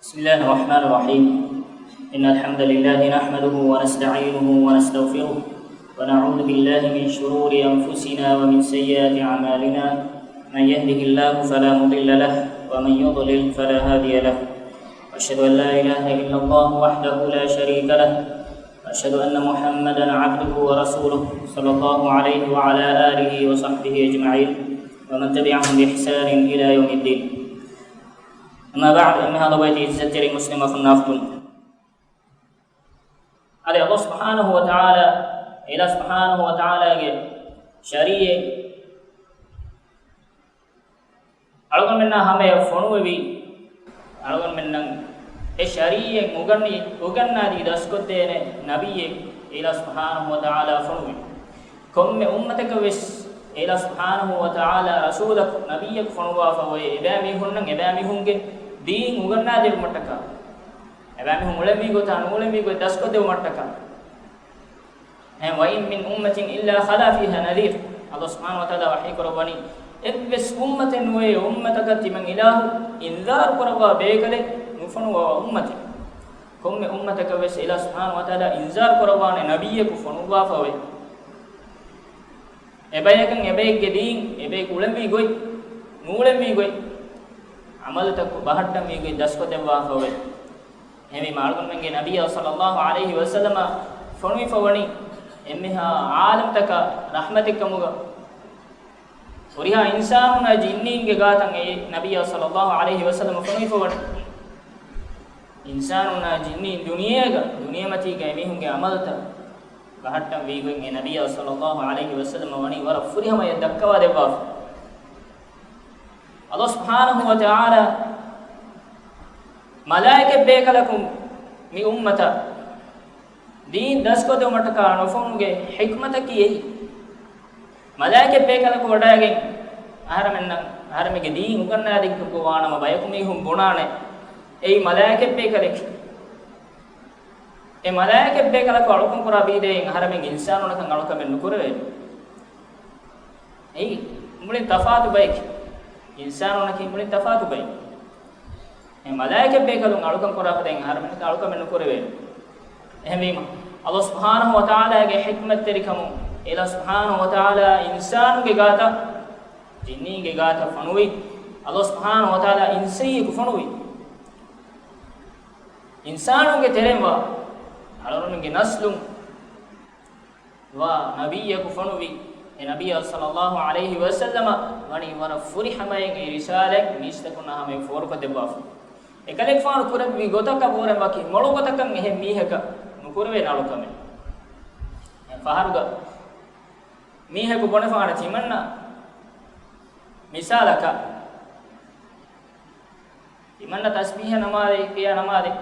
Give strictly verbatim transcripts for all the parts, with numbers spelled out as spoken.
بسم الله الرحمن الرحيم. إن الحمد لله نحمده ونستعينه ونستغفره، ونعوذ بالله من شرور أنفسنا ومن سيئات أعمالنا. من يهده الله فلا مضل له، ومن يضلل فلا هادي له. وأشهد أن لا إله إلا الله وحده لا شريك له، وأشهد أن محمدا عبده ورسوله، صلى الله عليه وعلى آله وصحبه أجمعين، ومن تبعهم بإحسان إلى يوم الدين. أما بعد، އެންމެހާ ލޮބުވެތި ޢިއްޒަތްތެރި މުސްލިމް އަޚުންނާ އުޚްތުން. އަދި ﷲ ސުބްޙާނަހޫ ވަތަޢާލާ، އެ ﷲ ސުބްޙާނަހޫ ވަތަޢާލާގެ ޝަރީޢަތް އަޅުގަނޑުމެންނާ ހަމަޔަށް ފޮނުވެވި، އަޅުގަނޑުމެންނަށް އެ ޝަރީޢަތް އުގަންނި، އުގަންނާދީ ދަސްކޮށްދޭނެ ނަބިއްޔެއް އެ ﷲ ސުބްޙާނަހޫ ވަތަޢާލާ ފޮނުވި. ކޮންމެ އުއްމަތަކަށް ވެސް އެ ﷲ ސުބްޙާނަހޫ ވަތަޢާލާ ރަސޫލަކު، ނަބިއްޔަކު ފޮނުވާފަ އޮތް އެބައިމީހުންނަށް، އެބައިމީހުންގެ ދީން އުގަންނާދެއްވުމަށްޓަކާ، އެބައިމީހުން އުޅެންވީ ގޮތާ ނޫޅެންވީ ގޮތް ދަސްކޮށްދެއްވުމަށްޓަކާ. އެ، وإن من أمة إلا خلا فيها نذير. ﷲ ސުބްޙާނަހޫ ވަތަޢާލާ ވަޙީ ކުރައްވަނީ، އެއްވެސް އުއްމަތެއް ނުވޭ، އުއްމަތަކަށް ތިމަން އިލާހު އިންޒާރު ކުރައްވާ ބޭކަލެއް ނުފޮނުވާ އުއްމަތެއް. ކޮންމެ އުއްމަތަކަށް ވެސް އެ ﷲ ސުބްޙާނަހޫ ވަތަޢާލާ އިންޒާރު ކުރައްވާނެ ނަބިއްޔަކު ފޮނުއްވާފަ އޮތް. އެބަޔަކަށް އެބައެއްގެ ދީން، އެބަޔަކު އުޅެންވީ ގޮތް، ނޫޅެންވީ ގޮތް، ޢަމަލުތަކު ބަހައްޓަންވީ ގޮތް ދަސްކޮށްދެއްވާފަ އޮތް. އެހެންވީމަ އަޅުގަނޑުމެންގެ ނަބިއްޔާ ޞައްލައްލާހު ޢަލައިހި ވަސައްލަމަ ފޮނުވިފަ ވަނީ އެންމެހާ ޢާލަމްތަކަށް ރަޙްމަތެއްކަމުގަ، ހުރިހާ އިންސާނުންނާ ޖިންނީންގެ ގާތަށް އެ ނަބިއްޔާ ޞައްލައްލާހު ޢަލައިހި ވަސައްލަމަ ފޮނުވިފަ ވަނީ. އިންސާނުންނާ ޖިންނީން ދުނިޔޭގަ، ދުނިޔެމަތީގަ އެމީހުންގެ ޢަމަލުތައް ބަހައްޓަން ވީގޮތް އެ ނަބިއްޔާ ޞައްލައްލާހު ޢަލައިހި ވަސައްލަމަ ވަނީ ވަރަށް ފުރިހަމަޔަށް ދައްކަވާ ދެއްވާފަ. ﷲ ސުބްޙާނަހޫ ވަތަޢާލާ މަލާއިކަތް ބޭކަލަކު މި އުއްމަތަށް ދީން ދަސްކޮށްދެވުމަށްޓަކާ ނުފޮނުގެ ޙިކްމަތަކީ އެއީ. މަލާއިކަތް ބޭކަލަކު ވަޑައިގެން އަހަރެމެންނަށް، އަހަރެމެންގެ ދީން އުގަންނާދިން ކުރައްވާނަމަ ބަޔަކު މީހުން ބުނާނެ އެއީ މަލާއިކަތް ބޭކަލެކޭ. އެ މަލާއިކަތް ބޭކަލަކު އަޅުކަން ކުރާ ބީދައިން އަހަރެމެން އިންސާނުންނަކަށް އަޅުކަމެއް ނުކުރެވޭނެ. އެއީ މުޅިން ތަފާތު ބައެކޭ. އިންސާނުންނަކީ މުޅިން ތަފާތު ބައެއް. އެ މަލާއިކަތް ބޭކަލުން އަޅުކަން ކުރާ ފަދައިން އަހަރެމެންނަކަށް އަޅުކަމެއް ނުކުރެވޭނެ. އެހެންވީމަ، ﷲ ސުބްޙާނަހޫ ވަތަޢާލާގެ ޙިކްމަތްތެރިކަމުން، ﷲ ސުބްޙާނަހޫ ވަތަޢާލާ އިންސާނުންގެ ގާތަށް ޖިންނީންގެ ގާތަށް ފޮނުވި، ﷲ ސުބްޙާނަހޫ ވަތަޢާލާ އިންސީއަކު ފޮނުވި. އިންސާނުންގެ ތެރެއިން ވާ އަޅުގަނޑުމެންގެ ނަސްލުން ވާ ނަބިއްޔަކު ފޮނުވި، އެ ނަބިއްޔާ ޞައްލައްލާހު ޢަލައިހި ވަސައްލަމަ ވަނީ ވަރަށް ފުރިހަމަޔަށް އެ ރިސާލަތް މީސްތަކުންނާ ހަމަޔަށް ފޯރުކޮށްދެއްވާފަ. އެކަލޭގެފާނު ކުރެއްވި ގޮތަކަށް ބޯރެން ވަކި މޮޅު ގޮތަކަށް އެހެން މީހަކަށް ނުކުރެވޭނެ އަޅުކަމެއް. ފަހަރުގަ މީހަކު ބުނެފާނެ ތިމަންނަ މިސާލަކަށް، ތިމަންނަ ތަސްބީޙަ ނަމާދެއް، ކިޔާ ނަމާދެއް،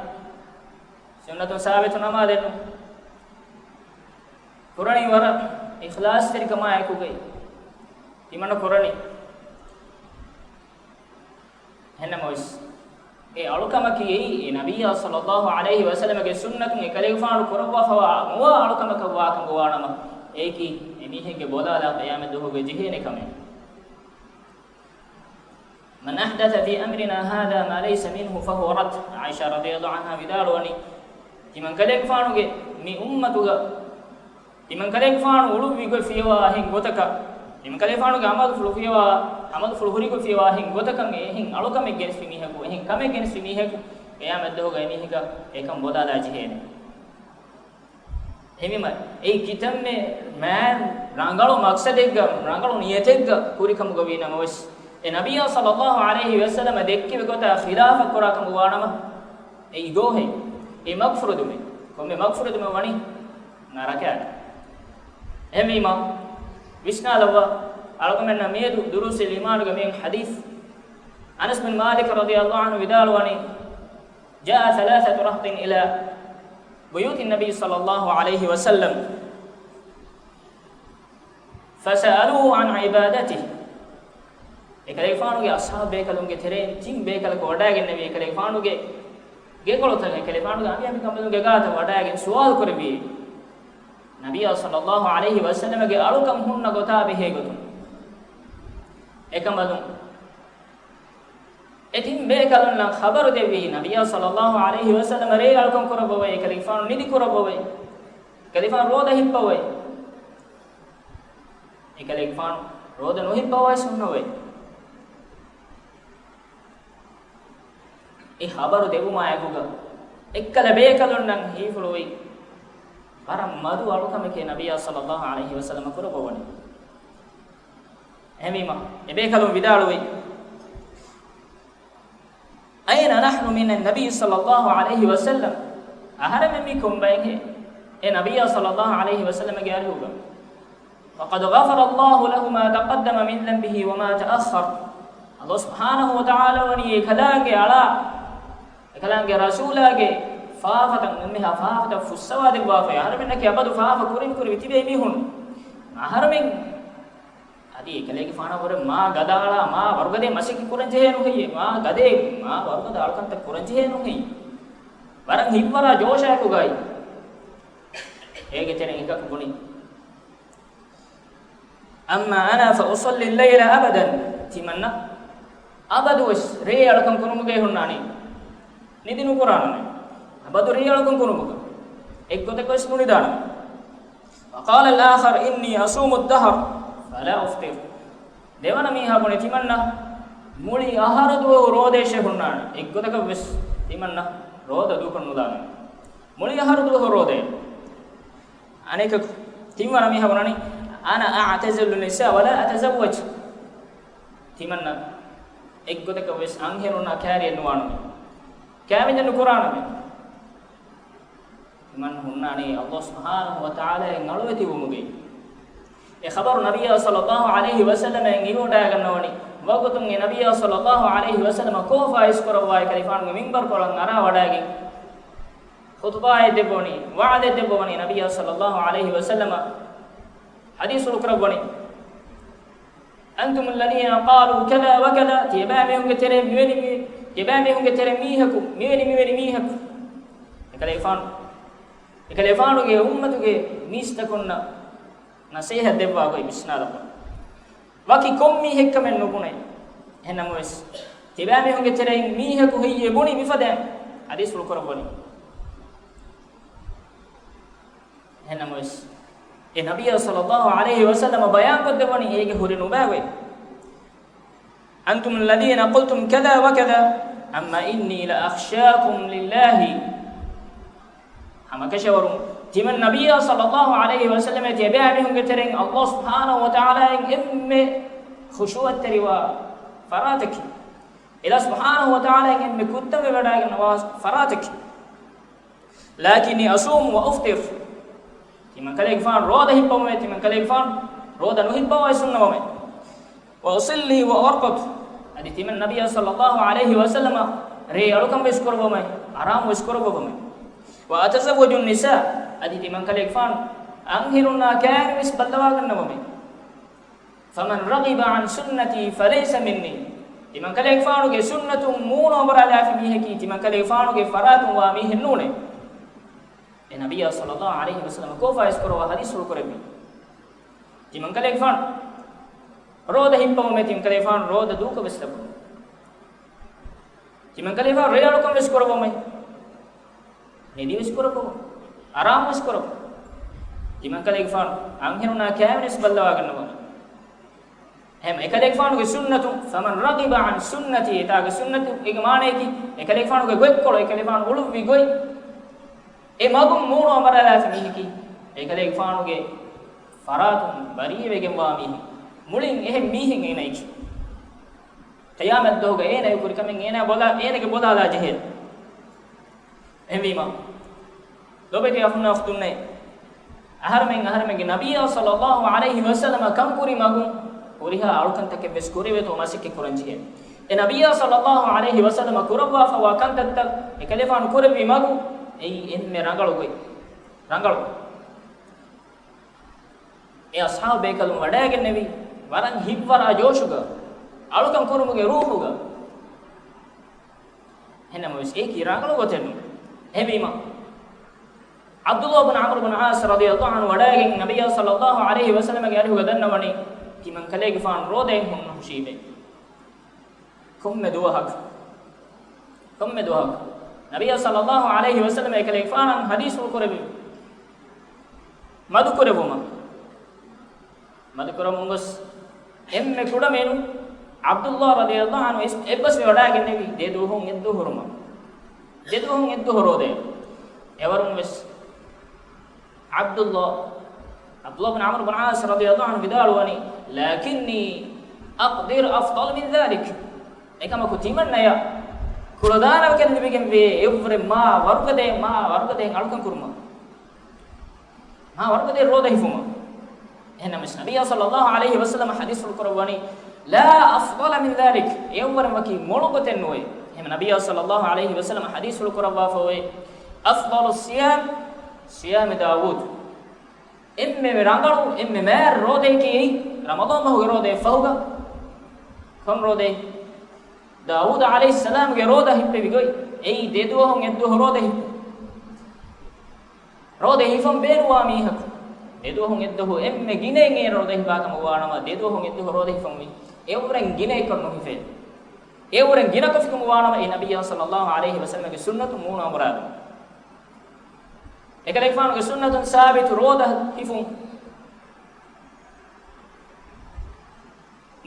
ސުންނަތުން ސާބިތު ނަމާދެއް ނޫން. ކުރަނީ ވަރަށް އިޚްލާޞްތެރިކަމާއެކުގައި ތިމަންނަ ކުރަނީ. އެހެންނަމަވެސް، އެ އަޅުކަމަކީ އެއީ، އެ ނަބިއްޔާ ޞައްލައްލާހު ޢަލައިހި ވަސައްލަމަގެ ސުންނަތުން އެކަލޭގެފާނު ކުރައްވާފަވާ ނުވާ އަޅުކަމަކަށް ވާކަން ގޮވާނަމަ، އެއީކީ އެމީހެއްގެ ބޮލާލާ ޤިޔާމަތްދުވަހުގެ ޖެހޭނެ ކަމެއް. من أحدث في أمرنا هذا ما ليس منه فهو رد. ޢާއިޝާ ރަޟިޔަﷲ ޢަންހާ ވިދާޅުވަނީ، ތިމަން ކަލޭގެފާނުގެ މި އުއްމަތުގަ، ތިމަން ކަލޭގެފާނު އުޅުއްވި ގޮތް ފިޔަވާ އެހެން ގޮތަކަށް، ތިމަން ކަލޭގެފާނުގެ ޢަމަލުފުޅު ފިޔަވާ، ޢަމަލުފުޅު ހުރި ގޮތް ފިޔަވާ އެހެން ގޮތަކަށް އެހެން އަޅުކަމެއް ގެނެސްފި މީހަކު، އެހެން ކަމެއް ގެނެސްފި މީހަކު ޤިޔާމަތްދުވަހުގަ އެމީހަކަށް އެކަން ބޮލާލާ ޖެހޭނެ. އެހެންވީމަ، އެއީ ކިތަންމެ މާތް ރަނގަޅު މަޤްޞަދެއްގަ، ރަނގަޅު ނިޔަތެއްގަ ކުރިކަމުގަ ވީ ނަމަވެސް، އެ ނަބިއްޔާ ޞައްލައްލާހު ޢަލައިހި ވަސައްލަމަ ދެއްކެވި ގޮތާ ޚިލާފަށް ކުރާ ކަމުގަ ވާނަމަ، އެއީ ގޯހެއް. އެއީ މަގުފުރެދުމެއް. ކޮންމެ މަގުފުރެދުމެއް ވަނީ ނަރަކައަކަށް. އެހެންވީމަ، ވިސްނާލައްވާ، އަޅުގަނޑުމެންނަށް މިއަދު ދުރޫސި ލިމާނުގެ މި ޙަދީޘް، އަނަސް ބިން މާލިކް ރަޟިޔަﷲ ޢަންހު ވިދާޅުވަނީ، جاء ثلاثة رهط إلى بيوت النبي صلى الله عليه وسلم فسألوه عن عبادته. އެކަލޭގެފާނުގެ އަޞްޙާބު ބޭކަލުންގެ ތެރެއިން ތިން ބޭކަލަކު ވަޑައިގެންނެވި އެކަލޭގެފާނުގެ ގެކޮޅުތައް، އެކަލޭގެފާނުގެ އަނބިއަނބިކަނބަލުންގެ ގާތަށް ވަޑައިގެން ސުވާލު ކުރެއްވި. ނަބިއްޔާ ޞައްލައްލާހު ޢަލައިހި ވަސައްލަމަގެ އަޅުކަން ހުންނަ ގޮތާ ބެހޭ ގޮތުން. އެކަނބަލުން އެ ތިން ބޭކަލުންނަށް ޚަބަރު ދެއްވީ، ނަބިއްޔާ ޞައްލައްލާހު ޢަލައިހި ވަސައްލަމަ ރޭ އަޅުކަން ކުރައްވަވައި، އެކަލޭގެފާނު ނިދި ކުރައްވަވައި، އެކަލޭގެފާނު ރޯދަ ހިއްޕަވައި. އެކަލޭގެފާނު ރޯދަ ނުހިއްޕަވައި ހުންނަވައި. އެ ޚަބަރު ދެވުމާ އެކުގަ އެއްކަލަ ބޭކަލުންނަށް ހީފުޅުވި ވަރަށް މަދު އަޅުކަމެކޭ ނަބިއްޔާ ޞައްލައްލާހު ޢަލައިހި ވަސައްލަމަ ކުރައްވަވަނީ. އެހެންވީމަ، އެބޭކަލުން ވިދާޅުވި، أين نحن من النبي صلى الله عليه وسلم؟ އަހަރެމެން މީ ކޮންބައެއްހޭ އެ ނަބިއްޔާ ޞައްލައްލާހު ޢަލައިހި ވަސައްލަމަގެ އަރިހުގަ؟ وقد غفر الله له ما تقدم من ذنبه وما تأخر. ﷲ ސުބްޙާނަހު ވަތަޢާލާ ވަނީ އެކަލާނގެ އަޅާ، އެކަލާނގެ ރަސޫލާގެ ފާފަތައް، އެންމެހާ ފާފަތައް ފުއްސަވާދެއްވާފައި. އަހަރެމެންނަކީ އަބަދު ފާފަ ކުރިން ކުރި ތިބޭ މީހުން. އަހަރެމެން އަދި އެކަލޭގެފާނާ ވުރެ މާ ގަދަ އަޅާ، މާ ވަރުގަދަ މަސައްކަތް ކުރަން ޖެހޭ ނުހެއްޔޭ، މާ ގަދަ، މާ ވަރުގަދަ އަޅުކަންތައް ކުރަން ޖެހޭ ނުހެއްޔޭ. ވަރަށް ހިތްވަރާ ޖޯޝާއެކުގައި އޭގެ ތެރެއިން އެކަކު ބުނި، أما أنا فأصلي الليل أبدا. ތިމަންނަ އަބަދުވެސް ރޭ އަޅުކަން ކުރުމުގައި ހުންނާނީ، ނިދި ނުކުރާނަމޭ. އަބަދު ރޭ އަޅުކަން ކުރުމުގަ އެއްގޮތަކަށް ވެސް ނުނިދާނަމޭ. وقال الآخر إني أصوم الدهر فلا أفطر. ދެވަނަ މީހާ ބުނި، ތިމަންނަ މުޅި އަހަރު ދުވަހު ރޯދައަށޭ ހުންނާނެ، އެއްގޮތަކަށް ވެސް ތިމަންނަ ރޯދަ ދޫކޮށް ނުލާނަމޭ. މުޅި އަހަރު ދުވަހު ރޯދައޭ. އަނެކަކު ތިންވަނަ މީހާ ބުނަނީ، أنا أعتزل النساء ولا أتزوج. ތިމަންނަ އެއްގޮތަކަށް ވެސް އަންހެނުންނާ ކައިރިއެއް ނުވާނަމޭ، ކައިވެންޏެއް ނުކުރާނަމޭ. ތިމަން ހުންނާނީ ﷲ ސުބްޙާނަހު ވަތަޢާލާއަށް އަޅުވެތިވުމުގައި. އެ ޚަބަރު ނަބިއްޔާ ޞައްލައްލާހު ޢަލައިހި ވަސައްލަމައަށް އިވިވަޑައިގަންނަވަނީ، ވަގުތުން އެ ނަބިއްޔާ ޞައްލައްލާހު ޢަލައިހި ވަސައްލަމަ ކޯފާ އިސްކުރައްވާ އެކަލޭގެފާނުގެ މިންބަރުކޮޅަށް އަރާވަޑައިގެން، ޚުޠުބާއެއް ދެއްވަވަނީ، ވަޢުޡެއް ދެއްވަވަނީ، ނަބިއްޔާ ޞައްލައްލާހު ޢަލައިހި ވަސައްލަމަ ޙަދީޘްފުޅު ކުރައްވަނީ، أنتم الذين قالوا كذا وكذا، ތިޔަބައިމީހުންގެ ތެރެއިން މިވެނި މި-، ތިޔަބައިމީހުންގެ ތެރެއިން މީހަކު، މިވެނި މިވެނި މީހަކު. އެކަލޭގެފާނު، އެކަލޭގެފާނުގެ އުއްމަތުގެ މީސްތަކުންނަށް ނަޞޭޙަތް ދެއްވާ ގޮތް ވިސްނާލައްވަން. ވަކި ކޮން މީހެއްކަމެއް ނުބުނެ. އެހެންނަމަވެސް، ތިބާމީހުންގެ ތެރެއިން މީހަކު ހެއްޔޭ ބުނި މިފަދައިން ޙަދީޘްފުޅު ކުރައްވަނީ. އެހެންނަމަވެސް، އެ ނަބިއްޔާ ޞައްލައްލާހު ޢަލައިހި ވަސައްލަމަ ބަޔާންކޮށްދެއްވަނީ އޭގެ ހުރި ނުބައިގޮތް. أنتم الذين قلتم كذا وكذا، أما إني لأخشاكم لله. ހަމަކަށަވަރުން، ތިމަން ނަބިއްޔާ ޞައްލައްލާހު ޢަލައިހި ވަސައްލަމަ ތިޔަބައިމީހުންގެ ތެރެއިން ﷲ ސުބްޙާނަހު ވަތަޢާލާއަށް އެންމެ ޚުޝޫޢަތްތެރިވާ ފަރާތަކީ، އެ ﷲ ސުބްޙާނަހު ވަތަޢާލާއަށް އެންމެ ކުއްތަންވެވަޑައިގަންނަވާ ފަރާތަކީ. لكني أصوم وأفطر. ތިމަންކަލޭގެފާނު ރޯދަ ހިއްޕަވަމޭ، ތިމަންކަލޭގެފާނު ރޯދަ ނުހިއްޕަވައި ހުންނަވަމޭ. وأصلي وأرقد. އަދި ތިމަން ނަބިއްޔާ ޞައްލައްލާހު ޢަލައިހި ވަސައްލަމަ ރޭ އަޅުކަން ވެސް ކުރައްވަމޭ، އަރާމު ވެސް ކުރައްވަމޭ. وأتزوج النساء. އަދި ތިމަންކަލޭގެފާނު އަންހެނުންނާ ކައިރި ވެސް ބައްލަވާގަންނަވަމޭ. فمن رغب عن سنتي فليس مني. ތިމަންކަލޭގެފާނުގެ ސުންނަތުން މޫނު އަނބުރާލާފި މީހަކީ ތިމަންކަލޭގެފާނުގެ ފަރާތުން ވާ މީހެއް ނޫނޭ. އެ ނަބިއްޔާ ޞައްލައްލާހު ޢަލައިހި ވަސައްލަމަ ކޯފާ އިސްކުރައްވާ ޙަދީޘްފުޅު ކުރެއްވި. ތިމަންކަލޭގެފާނު ރޯދަ ހިއްޕަވަމޭ، ތިމަންކަލޭގެފާނު ރޯދަ ދޫކޮށް ވެސް ލައްވަމޭ. ތިމަންކަލޭގެފާނު ރޭ އަޅުކަން ވެސް ކުރައްވަމޭ. ނިދި ވެސް ކުރައްވަމޭ. އަރާމު ވެސް ކުރައްވަމޭ. ތިމަންކަލޭގެފާނު އަންހެނުންނާ ކައިވެނި ވެސް ބައްލަވާގަންނަވަމޭ. އެހެން އެކަލޭގެފާނުގެ ސުންނަތު، فمن رغب عن سنتي، އެތާގެ ސުންނަތުގެ މާނަޔަކީ، އެކަލޭގެފާނުގެ ގޮތްކޮޅު، އެކަލޭގެފާނު އުޅުއްވި ގޮތް، އެ މަގުން މޫނު އަނބުރާލާފި މީހަކީ، އެކަލޭގެފާނުގެ ފަރާތުން ބަރީއަވެގެންވާ މީހެއް. މުޅިން އެހެން މީހެއް އޭނައަކީ. ޤިޔާމަތްދުވަހުގަ އޭނަ އެ ކުރި ކަމެއް އޭނަ ބޮލާ، އޭނަގެ ބޮލާލާ ޖެހޭ. އެހެންވީމަ، ލޯބިވެތި އަޚުންނާ އުޚްތުންނޭ، އަހަރެމެން އަހަރެމެންގެ ނަބިއްޔާ ޞައްލައްލާހު ޢަލައިހި ވަސައްލަމަ ކަންކުރި މަގުން ހުރިހާ އަޅުކަންތަކެއް ވެސް ކުރެވޭތޯ މަސައްކަތް ކުރަން ޖެހޭ. އެ ނަބިއްޔާ ޞައްލައްލާހު ޢަލައިހި ވަސައްލަމަ ކުރައްވާފަވާ ކަންތައްތައް އެކަލޭފާނު ކުރެއްވި މަގު އެއީ އެންމެ ރަނގަޅު ގޮތް. ރަނގަޅު. އެ އަޞްޙާބު ބޭކަލުން ވަޑައިގެންނެވި ވަރަށް ހިތްވަރާ ޖޯޝުގަ، އަޅުކަން ކުރުމުގެ ރޫޙުގަ. އެހެންނަމަވެސް އެއީކީ ރަނގަޅު ގޮތެއް ނޫން. އެހެންވީމަ، ޢަބްދުﷲ ބިން ޢަމްރު ބިން ޢާޞް ރަޟިޔަﷲ ޢަންހު ވަޑައިގެން ނަބިއްޔާ ޞައްލައްލާހު ޢަލައިހި ވަސައްލަމަގެ އަރިހުގަ ދަންނަވަނީ، ތިމަން ކަލޭގެފާނު ރޯދައިން ހުންނަ ހުށީމޭ. ކޮންމެ ދުވަހަކު ކޮންމެ ދުވަހަކު ނަބިއްޔާ ޞައްލައްލާހު ޢަލައިހި ވަސައްލަމަ އެކަލޭގެފާނަށް ޙަދީޘްފުޅު ކުރެއްވި މަދުކުރެއްވުމަށް، މަދުކުރަމުން ގޮސް އެންމެ ކުޑަމިނުން ޢަބްދުﷲ ރަޟިޔަﷲ ޢަންހު އެސް-، އެއްބަސްވެ ވަޑައިގެންނެވި ދެ ދުވަހުން އެއްދުވަހު ހުރުމަށް. ދެ ދުވަހުން އެއްދުވަހު ރޯދައެއް. އެވަރުން ވެސް ޢަބްދުﷲ، ޢަބްދުﷲ ބިން ޢަމްރު ބިން ޢާޞް ރަޟިޔަﷲ ޢަންހު ވިދާޅުވަނީ، "لكني أقدر أفضل من ذلك." އެކަމަކު ތިމަންނަޔަށް ކުޅަދާނަވެގެން ލިބިގެންވޭ އެއްވުރެ މާ ވަރުގަދައެއް، މާ ވަރުގަދައެއް އަޅުކަން ކުރުމަށް. މާ ވަރުގަދައެއް ރޯދަ ހިފުމަށް. އެހެންނަމަވެސް، ނަބިއްޔާ ޞައްލައްލާހު ޢަލައިހި ވަސައްލަމަ ޙަދީޘްފުޅު ކުރައްވަނީ، "لا أفضل من ذلك." އެއަށްވުރެން ވަކި މޮޅު ގޮތެއް ނުވޭ. އެހެން ނަބިއްޔާ ޞައްލައްލާހު ޢަލައިހި ވަސައްލަމަ ޙަދީޘްފުޅު ކުރައްވާފައިވޭ، "أفضل الصيام صيام داوود." އެންމެ ރަނގަޅު، އެންމެ މާތް ރޯދައަކީ ރަމަޟާން މަހުގެ ރޯދައެއް ފަހުގަ ކޮން ރޯދައެއް؟ ދާވޫދު ޢަލައިހިއްސަލާމްގެ ރޯދަ ހިއްޕެވި ގޮތް. އެއީ ދެ ދުވަހުން އެއްދުވަހު ރޯދަ ހިއްޕުން. ރޯދަ ހިފަން ބޭނުވާ މީހަކު ދެ ދުވަހުން އެއްދުވަހު އެންމެ ގިނައިން އޭނަ ރޯދަ ހިފާ ކަމަށް ވާނަމަ، ދެ ދުވަހުން އެއްދުވަހު ރޯދަ ހިފަންވީ އެއަށްވުރެން ގިނައަކަށް ނުހިފޭ. އެއަށްވުރެން ގިނަކޮށްފިކަމަށް ވާނަމަ، އެ ނަބިއްޔާ ޞައްލައްލާހު ޢަލައިހި ވަސައްލަމަގެ ސުންނަތުން މޫނު އަނބުރާލުން. އެކަލޭގެފާނުގެ ސުންނަތުން ސާބިތު ރޯދަ ހިފުން.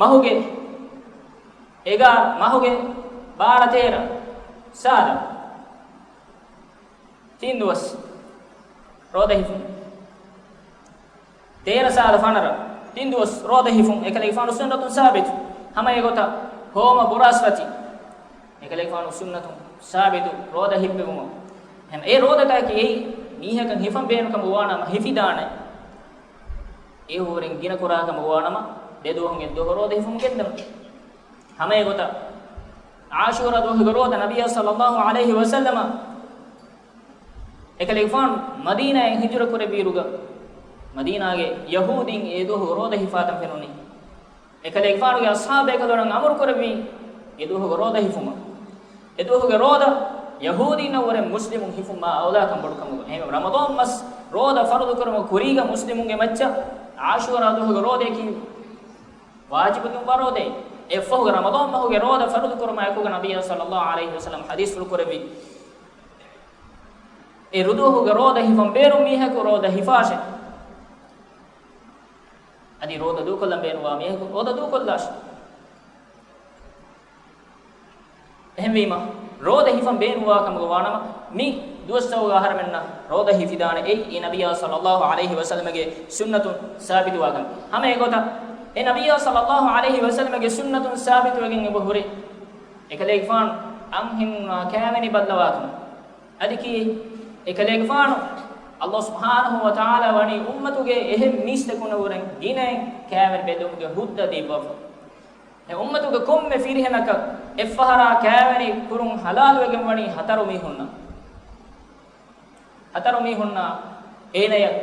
މަހުގެ އެގާ، މަހުގެ ބާރަ ތޭރަ ސާދަ ތިން ދުވަސް ރޯދަ ހިފުން. ތޭރަ ސާދަ ފަނަރަ ތިން ދުވަސް ރޯދަ ހިފުން އެކަލޭގެފާނު ސުންނަތުން ސާބިތު. ހަމަ އެގޮތަށް ހޯމަ ބުރާސްފަތި އެކަލޭގެފާނު ސުންނަތުން ސާބިތު ރޯދަ ހިއްޕެވުމުން. އެހެން އެ ރޯދަތަކަކީ އެއީ މީހަކަށް ހިފަން ބޭނުން ކަމަށް ވާނަމަ ހިފިދާނެ. އެއަށްވުރެން ގިނަ ކުރާ ކަމަށް ވާނަމަ ދެ ދުވަހުން އެއްދުވަހު ރޯދަ ހިފުން ގެންދަން. ހަމަ އެގޮތަށް ޢާޝޫރާ ދުވަހުގެ ރޯދަ ނަބިއްޔާ ޞައްލައްލާހު ޢަލައިހި ވަސައްލަމަ އެކަލޭގެފާނު މަދީނާއިން ހިޖުރަ ކުރެއްވިއިރުގަ، މަދީނާގެ ޔަހޫދީން އެ ދުވަހު ރޯދަ ހިފާތަން ފެނުނީ. އެކަލޭގެފާނުގެ އަޞްޙާބު ބޭކަލުން އަމުރު ކުރެއްވީ އެ ދުވަހުގެ ރޯދަ ހިފުމަށް. އެ ދުވަހުގެ ރޯދަ ޔަހޫދީންނަށްވުރެ މުސްލިމުން ހިފުން މާ އައުލާކަން ބޮޑުކަމުގަ. އެހެން ރަމަޟާން މަސް ރޯދަ ފަރުޟު ކުރުމުގެ ކުރީގަ މުސްލިމުންގެ މައްޗަށް ޢާޝޫރާ ދުވަހުގެ ރޯދައަކީ ވާޖިބު ދުންވާ ރޯދައެއް. އެއަށްފަހުގެ ރަމަޟާން މަހުގެ ރޯދަ ފަރުޟު ކުރުމާ އެކުގަ ނަބިއްޔާ ޞައްލައްލާހު ޢަލައިހި ވަސައްލަމަ ޙަދީޘްފުޅު ކުރެއްވި، އެ ރުދުވަހުގެ ރޯދަ ހިފަން ބޭނުން މީހަކު ރޯދަ ހިފާށޭ. އަދި ރޯދަ ދޫކޮށްލަން ބޭނުންވާ މީހަކު ރޯދަ ދޫކޮށްލާށޭ. އެހެންވީމަ، ރޯދަ ހިފަން ބޭނުންވާ ކަމުގަ ވާނަމަ، މި ދުވަސްތަކުގަ އަހަރެމެންނަށް ރޯދަ ހިފިދާނެ އެއީ، އެ ނަބިއްޔާ ޞައްލައްލާހު ޢަލައިހި ވަސައްލަމަގެ ސުންނަތުން ސާބިތުވާ ކަމެއް. ހަމަ އެގޮތަށް، އެ ނަބިއްޔާ ޞައްލައްލާހު ޢަލައިހި ވަސައްލަމަގެ ސުންނަތުން ސާބިތުވެގެން އެބަ ހުރި، އެކަލޭގެފާނު އަންހެނުންނާ ކާވެނި ބައްލަވާ ކަމަށް. އަދި ކީއް؟ އެކަލޭގެފާނު ﷲ ސުބްޙާނަހު ވަތަޢާލާ ވަނީ އުއްމަތުގެ އެހެން މީސްތަކުންނަށްވުރެން ގިނައިން ކާވެނި ބެއްލެވުމުގެ ހުއްދަ ދީއްވާފަ. އެ އުއްމަތުގެ ކޮންމެ ފިރިހެނަކަށް އެއްފަހަރާ ކާވެނި ކުރުން ޙަލާލުވެގެން ވަނީ ހަތަރު މީހުންނަށް. ހަތަރު މީހުންނާ އޭނަޔަށް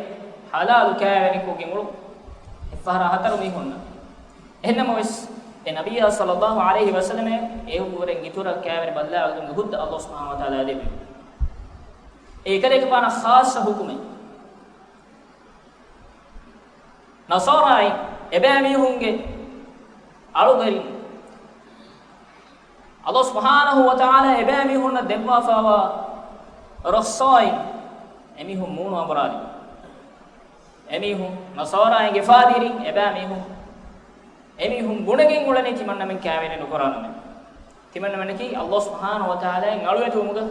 ޙަލާލު ކާވެނި ކޮށްގެން އުޅުން. އެއްފަހަރާ ހަތަރު މީހުންނަށް. އެހެންނަމަވެސް، އެ ނަބިއްޔާ ޞައްލައްލާހު ޢަލައިހި ވަސައްލަމައަށް އެއަށްވުރެން އިތުރަށް ކާވެނި ބައްލަވާގެން ހުއްދަ ﷲ ސުބްޙާނަހު ވަތަޢާލާ ދެއްވި. އެ އެކަލޭގެފާނަށް ޚާއްޞަ ޙުކުމެއް. ނަޞާރާއިން އެބައިމީހުންގެ އަޅުގަރިން ﷲ ސުބްޙާނަހު ވަތަޢާލާ އެބައިމީހުންނަށް ދެއްވާފައިވާ ރުޚްޞާއިން އެމީހުން މޫނު އަނބުރާލި. އެމީހުން ނަޞާރާއިންގެ ފާދިރީން އެބައިމީހުން، އެމީހުން ބުނެގެން އުޅެނީ ތިމަންނަމެން ކާވެނި ނުކުރާނަމޭ. ތިމަންނަމެނަކީ ﷲ ސުބްޙާނަހު ވަތަޢާލާއިން އަޅުވެތިވުމުގަ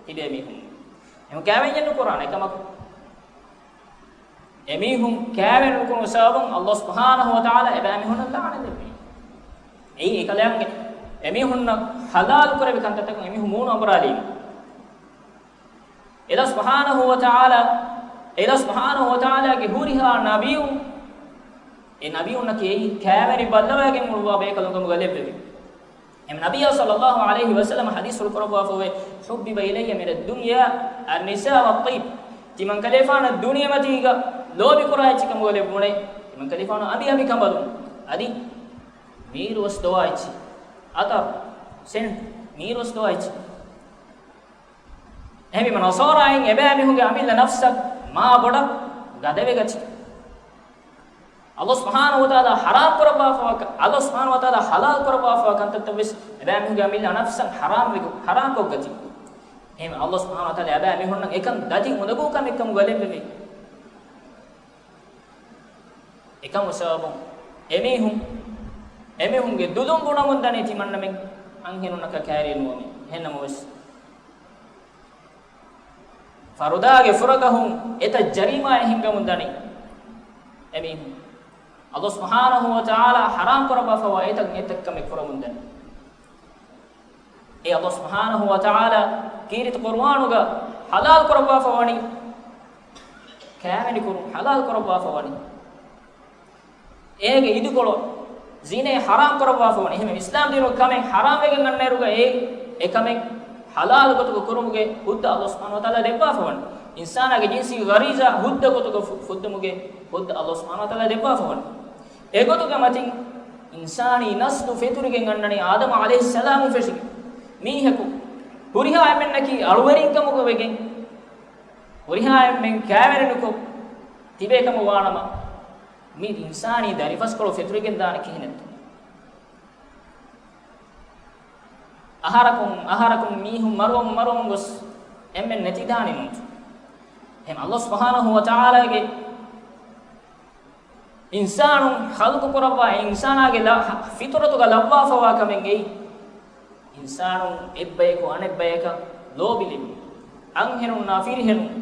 ތިބޭ މީހުން. އެހެން ކާވެންޏެއް ނުކުރާނެ ކަމަކު. އެމީހުން ކާވެނި ނުކުރުމުގެ ސަބަބުން ﷲ ސުބްޙާނަހު ވަތަޢާލާ އެބައިމީހުންނަށް ލަޢުނަތް ދެއްވި. އެއީ އެކަލާނގެ އެމީހުންނަށް ޙަލާލު ކުރެއްވި ކަންތައްތަކުން އެމީހުން މޫނު އަނބުރާލީމަ. ﷲ ސުބްޙާނަހު ވަތަޢާލާ، ﷲ ސުބްޙާނަހު ވަތަޢާލާގެ ހުރިހާ ނަބިއުން، އެ ނަބިއުންނަކީ އެއީ ކާވެނި ބައްލަވައިގެން އުޅުއްވާ ބޭކަލުން ކަމުގަ ލެއްވެވި. އެމް ނަބިއްޔާ ޞައްލައްލާހު ޢަލައިހި ވަސައްލަމަ ޙަދީޘްފުޅު ކުރައްވާފައިވޭ، "حبب إلي من الدنيا النساء والطيب." ތިމަން ކަލޭފާނަށް ދުނިޔެމަތީގަ ލޯބިކުރާ އެއްޗެއް ކަމުގަ ލެއްވުނޭ، ތިމަން ކަލޭފާނު އަނބި އަނބި ކަނބަލުން އަދި މީރުވަސް ދޮވާ އެއްޗި، އަތަރު، ސެންޓް، މީރުވަސް ދޮވާ އެއްޗި. އެހެންވީމަ ނަޞާރާއިން އެބައިމީހުންގެ އަމިއްލަ ނަފްސަށް މާ ބޮޑަށް ގަދަވެގަތީ. ﷲ ސުބްޙާނަހޫ ވަތަޢާލާ ޙަރާމް ކުރައްވާފަވާ، ﷲ ސުބްޙާނަހޫ ވަތަޢާލާ ޙަލާލް ކުރައްވާފަވާ ކަންތައްތައް ވެސް އެބައިމީހުންގެ އަމިއްލަ ނަފްސަށް ޙަރާމް ވެ، ޙަރާމް ކޮށްގަތީ. އެހެން ﷲ ސުބްޙާނަހޫ ވަތަޢާލާ އެބައިމީހުންނަށް އެކަން ދަތި އުނދަގޫ ކަމެއް ކަމުގަ ލެއްވެވޭ. އެކަމު ސަބަބުން އެމީހުން، އެމީހުންގެ ދުލުން ބުނަމުން ދަނީ ތިމަންނަމެން އަންހެނުންނަކަށް ކައިރި ނުވަމޭ. އެހެންނަމަވެސް، ފަރުދާގެ ފުރަގަހުން އެތައް ޖަރީމާއެއް ހިންގަމުން ދަނީ އެމީހުން. ﷲ ސުބްޙާނަހޫ ވަތަޢާލާ ޙަރާމް ކުރައްވާފަވާ އެތައް، އެތައް ކަމެއް ކުރަމުން ދަނީ. އެ ﷲ ސުބްޙާނަހޫ ވަތަޢާލާ ކީރިތި ޤުރުއާނުގަ ޙަލާލް ކުރައްވާފަވަނީ، ކައިވެނި ކުރުން ޙަލާލް ކުރައްވާފަވަނީ. އޭގެ އިދިކޮޅު ޒިނޭ ޙަރާމް ކުރައްވާފަވަނީ. އެހެންވެ، އިސްލާމް ދީނުގެ ކަމެއް ޙަރާމް ވެގެން އަންނައިރުގަ އެ، އެ ކަމެއް ޙަލާލު ގޮތުގަ ކުރުމުގެ ހުއްދަ ﷲ ސުބްޙާނަހޫ ވަތަޢާލާ ދެއްވާފަވަނީ. އިންސާނާގެ ޖިންސީ ޣަރީޒާ ހުއްދަ ގޮތުގަ ފު-، ފުއްދުމުގެ ހުއްދަ ﷲ ސުބްޙާނަހޫ ވަތަޢާލާ ދެއްވާފަވަނީ. އެގޮތުގެ މަތިން އިންސާނީ ނަސްލު ފެތުރިގެން އަންނަނީ އާދަމް ޢަލައިހިއްސަލާމުން ފެށިގެން. މީހަކު ހުރިހާ އެންމެންނަކީ އަޅުވެރިންކަމުގަ ވެގެން، ހުރިހާ އެންމެން ކައިވެނިނުކޮށް ތިބޭކަމަށް ވާނަމަ، މި އިންސާނީ ދަރިފަސްކޮޅު ފެތުރިގެން ދާނެ ކިހިނެއްތޯ؟ އަހަރަކުން، އަހަރަކުން މީހުން މަރުވަމުން، މަރުވަމުން ގޮސް އެންމެން ނެތިދާނީ ނޫންތޯ؟ އެހެން ﷲ ސުބްޙާނަހޫ ވަތަޢާލާގެ އިންސާނުން ޚަލްޤު ކުރައްވާ އެ އިންސާނާގެ ލަ-، ފިޠުރަތުގަ ލައްވާފަވާ ކަމެއް އެއީ، އިންސާނުން އެއްބަޔަކު އަނެއްބަޔަކަށް ލޯބިލެއްވި، އަންހެނުންނާ ފިރިހެނުން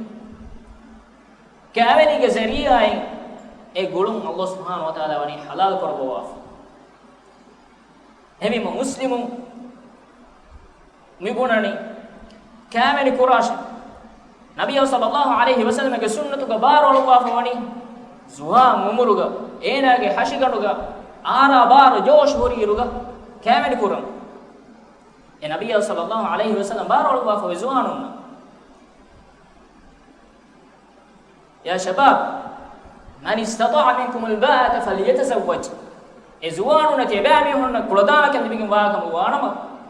ކައިވެނީގެ ޒަރީޢާއިން އެ ގުޅުން ﷲ ސުބްޙާނަހޫ ވަތަޢާލާ ވަނީ ޙަލާލް ކުރައްވަވާފަ. އެހެންވީމަ މުސްލިމުން މިބުނަނީ ކައިވެނި ކުރާށޭ. ނަބިއްޔާ ޞައްލައްލާހު ޢަލައިހި ވަސައްލަމަގެ ސުންނަތުގަ ބާރު އަޅުއްވާފަ ވަނީ ޒުވާން އުމުރުގަ، އޭނާގެ ހަށިގަނޑުގަ އާރާ ބާރު ޖޯޝް ހުރިއިރުގަ ކައިވެނި ކުރަން. އެ ނަބިއްޔާ ޞައްލައްލާހު ޢަލައިހި ވަސައްލަމް ބާރު އަޅުއްވާފަ ވަނީ ޒުވާނުންނަށް. يا شباب، من استطاع منكم الباءة فليتزوج. އޭ ޒުވާނުންނަކީ އެބައިމީހުންނަށް ކުޅަދާނަކަން ލިބިގެން ވާކަމުގަ ވާނަމަ،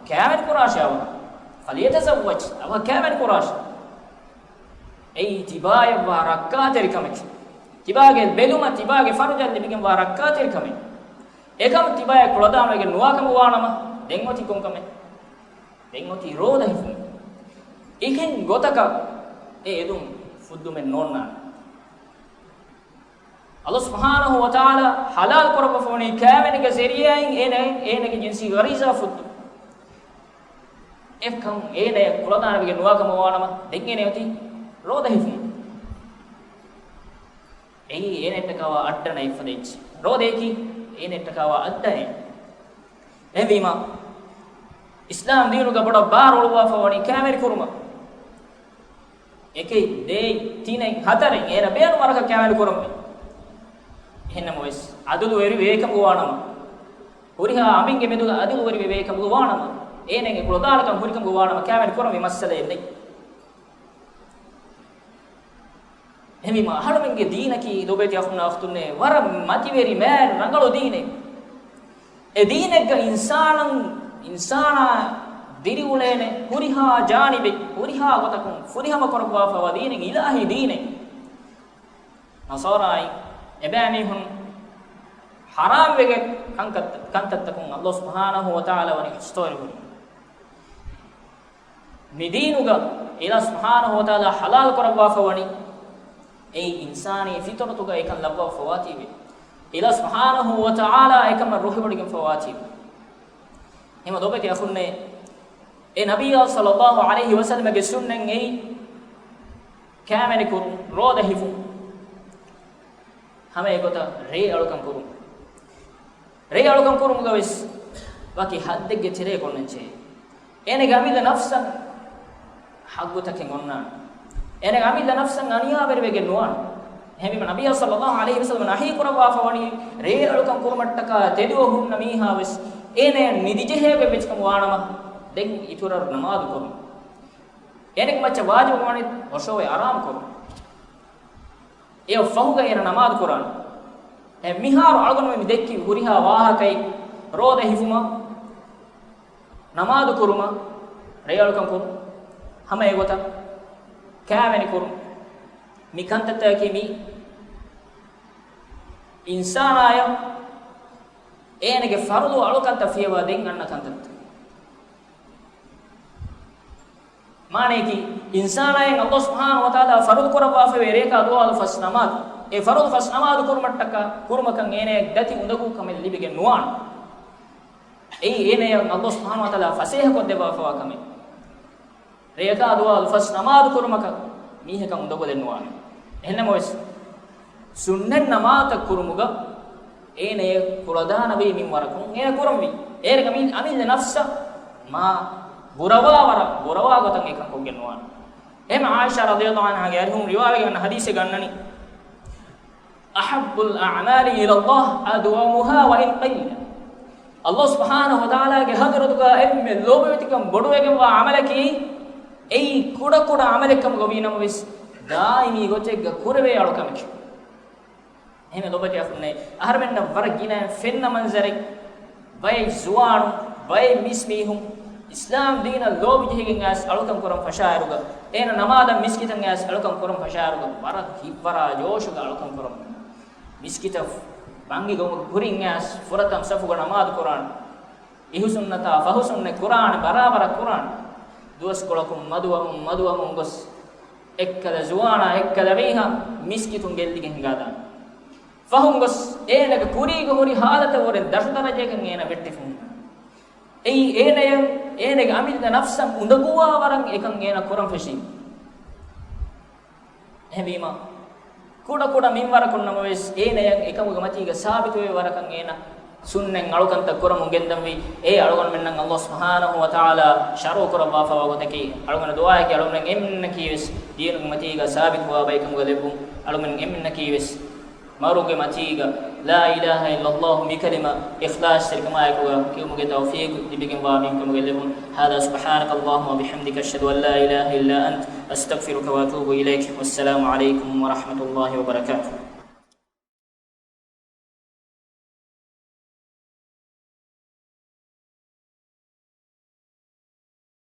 ކައިވެނި ކުރާށޭ އަވަހަށް. فليتزوج، އަވަހަށް ކައިވެނި ކުރާށޭ. އެއީ ތިބާޔަށްވާ ރައްކާތެރިކަމެކޭ. ތިބާގެ ބެލުމަށް، ތިބާގެ ފަރުޖަށް ލިބިގެންވާ ރައްކާތެރިކަމެއް. އެކަމު ތިބާޔަށް ކުޅަދާނަވެގެން ނުވާކަމުގަ ވާނަމަ، ދެން އޮތީ ކޮންކަމެއް؟ ދެން އޮތީ ރޯދަ ހިފުން. އެހެން ގޮތަކަށް އެ އެދުން ފުއްދުމެއް ނޯންނާނެ. ﷲ ސުބްޙާނަހޫ ވަތަޢާލާ ޙަލާލް ކުރައްވަފަވަނީ ކައިވެނިގެ ޒަރީޢާއިން އޭނަ، އޭނަގެ ޖިންސީ ޣަރީޒާ ފުއްދު. އެކަމް އޭނަޔަށް ކުޅަދާނަވެގެން ނުވާކަމަށް ވާނަމަ، ދެން އޭނަ އޮތީ ރޯދަ ހިފުން. އެއީ އޭނައަށްޓަކާވާ އައްޑަނަ އެއްފަދަ އެއްޗެއް. ރޯދައަކީ އޭނައަށްޓަކާވާ އައްޑައެއް. އެހެންވީމަ، އިސްލާމް ދީނުގަ ބޮޑަށް ބާރު އަޅުއްވާފަ ވަނީ ކައިވެނި ކުރުމަށް. އެކެއް، ދޭއް، ތިނެއް، ހަތަރެއް އޭނަ ބޭނުން ވަރަކަށް ކައިވެނި ކުރަންވީ. އެހެންނަމަވެސް، އަދުލުވެރި ވޭކަމުގަ ވާނަމަ، ހުރިހާ އަނބިންގެ މެދުގަ އަދުލުވެރިވެ ވޭކަމުގަ ވާނަމަ، އޭނަގެ ކުޅަދާނަކަން ހުރިކަމުގަ ވާނަމަ، ކައިވެނި ކުރަންވީ މައްސަލައެއް ނެތް. އެހެންވީމަ އަހަރުމެންގެ ދީނަކީ ލޯބިވެތި އަޚުންނާ އުޚްތުންނޭ، ވަރަށް މަތިވެރި މާތް ރަނގަޅު ދީނެއް. އެ ދީނެއްގަ އިންސާނުން، އިންސާނާ ދިރިއުޅޭނެ ހުރިހާ ޖާނިބެއް، ހުރިހާ ގޮތަކުން ފުރިހަމަކުރައްވާފަވާ ދީނެއް އިލާހީ ދީނެއް. ނަޞާރާއިން އެބައިމީހުން ޙަރާމްވެގެން ކަންކަށް-، ކަންތައްތަކުން ﷲ ސުބްޙާނަހޫ ވަތަޢާލާ ވަނީ ހުސްތަވެރި ހުރި. މި ދީނުގަ އިލާހު ސުބްޙާނަހޫ ވަތަޢާލާ ޙަލާލު ކުރައްވާފަ ވަނީ، އެއީ އިންސާނީ ފިޠުރަތުގަ އެކަން ލައްވާފަ ވާތީވެ. އިލާހު ސުބްޙާނަހޫ ވަތަޢާލާ އެކަމަށް ރުހިވޮޑިގެންފަ ވާތީވެ. އެހެންވީމަ ލޯބިވެތި އަޚުންނޭ، އެ ނަބިއްޔާ ޞައްލައްލާހު ޢަލައިހި ވަސައްލަމަގެ ސުންނަތް އެއީ ކައިވެނި ކުރުން، ރޯދަ ހިފުން، ހަމަ އެގޮތަށް ރޭ އަޅުކަން ކުރުން. ރޭ އަޅުކަން ކުރުމުގަ ވެސް ވަކި ހައްދެއްގެ ތެރޭގަ އޮންނަންޖެހޭ. އޭނަގެ އަމިއްލަ ނަފްސަށް ހައްގުތަކެއް އޮންނާނެ. އޭނަގެ އަމިއްލަ ނަފްސަށް އަނިޔާވެރިވެގެން ނުވާނެ. އެހެންވީމަ ނަބިއްޔާ ޞައްލައްލާހު ޢަލައިހި ވަސައްލަމަ ނަހީ ކުރައްވާފަ ވަނީ ރޭ އަޅުކަން ކުރުމަށްޓަކާ ތެދުވެ ހުންނަ މީހާ ވެސް އޭނަޔަށް ނިދިޖެހޭ އެއްވެސް ކަމަށް ވާނަމަ، ދެން އިތުރަށް ނަމާދު ކުރުން. އޭނަގެ މައްޗަށް ވާޖިބު ވަނީ ހޮށޯވެ އަރާމު ކުރުން. އެއަށް ފަހުގަ އޭނަ ނަމާދު ކުރާނެ. އެ މިހާރު އަޅުގަނޑުމެން މި ދެއްކި ހުރިހާ ވާހަކައެއް، ރޯދަ ހިފުމަށް، ނަމާދު ކުރުމަށް، ރޭ އަޅުކަން ކުރުން، ހަމަ އެގޮތަށް ކައިވެނި ކުރުން. މި ކަންތައްތަކަކީ މި އިންސާނާޔަށް އޭނަގެ ފަރުޟު އަޅުކަންތައް ފިޔަވާ ދޭން އަންނަ ކަންތައްތައް. މާނަޔަކީ، އިންސާނާޔަށް އައްލާހު ސުބްޙާނަހު ވަތަޢާލާ ފަރުޟު ކުރައްވާފައިވޭ ރެޔަކާ ދުވާލު ފަސް ނަމާދު. އެ ފަރުޟު ފަސް ނަމާދު ކުރުމަށްޓަކާ، ކުރުމަކަށް އޭނަޔަށް ދަތި އުނދަގޫ ކަމެއް ލިބިގެން ނުވާނެ. އެއީ އޭނަޔަށް އައްލާހު ސުބްޙާނަހު ވަތަޢާލާ ފަސޭހަކޮށްދެއްވާފައިވާ ކަމެއް. ރެޔަކާ ދުވާލު ފަސް ނަމާދު ކުރުމަކަށް މީހަކަށް އުނދަގޫލެއް ނުވާނެ. އެހެންނަމަވެސް، ސުންނަތް ނަމާދުތައް ކުރުމުގަ އޭނަޔަށް ކުޅަދާނަވީ މިންވަރަކުން އޭނަ ކުރަންވީ. އޭރުގަ އަމި-، އަމިއްލަ ނަފްސަށް މާ ބުރަވާވަރަށް ބުރަވާގޮތަށް އެކަން ކޮށްގެން ނުވާނެ. އެހެން ޢާއިޝާ ރަޟިޔަﷲ ޢަންހާގެ އަރިހުން ރިވާވެގެން އަންނަ ޙަދީޘެއް ގަންނަނީ، أحب الأعمال إلى الله أدومها وإن قل. އައްލާހު ސުބްޙާނަހު ވަތަޢާލާގެ ޙަޟްރަތުގަ އެންމެ ލޯބިވެތިކަން ބޮޑުވެގެންވާ ޢަމަލަކީ، އެއީ ކުޑަކުޑަ ޢަމަލެއްކަމުގަ ވީނަމަވެސް، ދާއިމީ ގޮތެއްގަ ކުރެވޭ އަޅުކަމެކޭ. އެހެން ލޮބުވެތި އަޚުންނޭ، އަހަރެމެންނަށް ވަރަށް ގިނައިން ފެންނަ މަންޒަރެއް، ބައެއް ޒުވާނުން، ބައެއް މިސް މީހުން އިސްލާމް ދީނަށް ލޯބި ޖެހިގެން އައިސް އަޅުކަން ކުރަން ފަށާއިރުގަ، އޭނަ ނަމާދަށް މިސްކިތަށް އައިސް އަޅުކަން ކުރަން ފަށާއިރުގަ، ވަރަށް ހިތްވަރާ ޖޯޝުގަ އަޅުކަން ކުރަމުން. މިސްކިތަށް ބަންގި ގޮމުގެ ކުރިން އައިސް ފުރަތަމަ ސަފުގަ ނަމާދު ކުރާނެ. އިހުސުންނަތާ ފަހުސުންނެއް ކުރާނެ، ބަރާބަރަށް ކުރާނެ. ދުވަސްކޮޅަކުން މަދުވަމުން މަދުވަމުން ގޮސް، އެއްކަލަ ޒުވާނާ އެއްކަލަ މީހާ މިސްކިތުން ގެއްލިގެން ހިނގާދާނެ. ފަހުން ގޮސް އޭނަގެ ކުރީގަ ހުރި ހާލަތަށް ވުރެ ދަށު ދަރަޖައަކަށް އޭނަ ވެއްޓިފަ ހުންނާނެ. އެއީ އޭނަޔަށް އޭނަގެ އަމިއްލަ ނަފްސަށް އުނދަގޫވާ ވަރަށް އެކަން އޭނަ ކުރަން ފެށީ. އެހެންވީމަ، ކުޑަކުޑަ މިންވަރަކުން ނަމަވެސް، އޭނަޔަށް އެކަމުގެ މަތީގަ ސާބިތުވެވޭ ވަރަކަށް އޭނަ ސުންނަތް އަޅުކަންތައް ކުރަމުން ގެންދަންވީ. އޭ އަޅުގަނޑުމެންނަށް އައްލާހު ސުބްޙާނަހު ވަތަޢާލާ ޝަރުޢު ކުރައްވާފައިވާ ގޮތަކީ، އަޅުގަނޑު ދުޢާއަކީ އަޅުގަނޑުމެން އެންމެންނަކީވެސް ދީނުގެ މަތީގަ ސާބިތުވާ ބައެއްކަމުގަ ލެއްވުން. އަޅުގަނޑުމެން އެންމެންނަކީވެސް މަރުގެ މަތީގަ ލާ އިލާހަ އިއްލައްލާހު މި ކަލިމަ އިޚްލާޞްތެރިކަމާއެކުގަ ކިޔުމުގެ ތައުފީޤު ލިބިގެންވާ މީހުންކަމުގަ ލެއްވުން. هذا سبحانك اللهم وبحمدك أشهد أن لا إله إلا أنت أستغفرك وأتوب إليك. والسلام عليكم ورحمة الله وبركاته.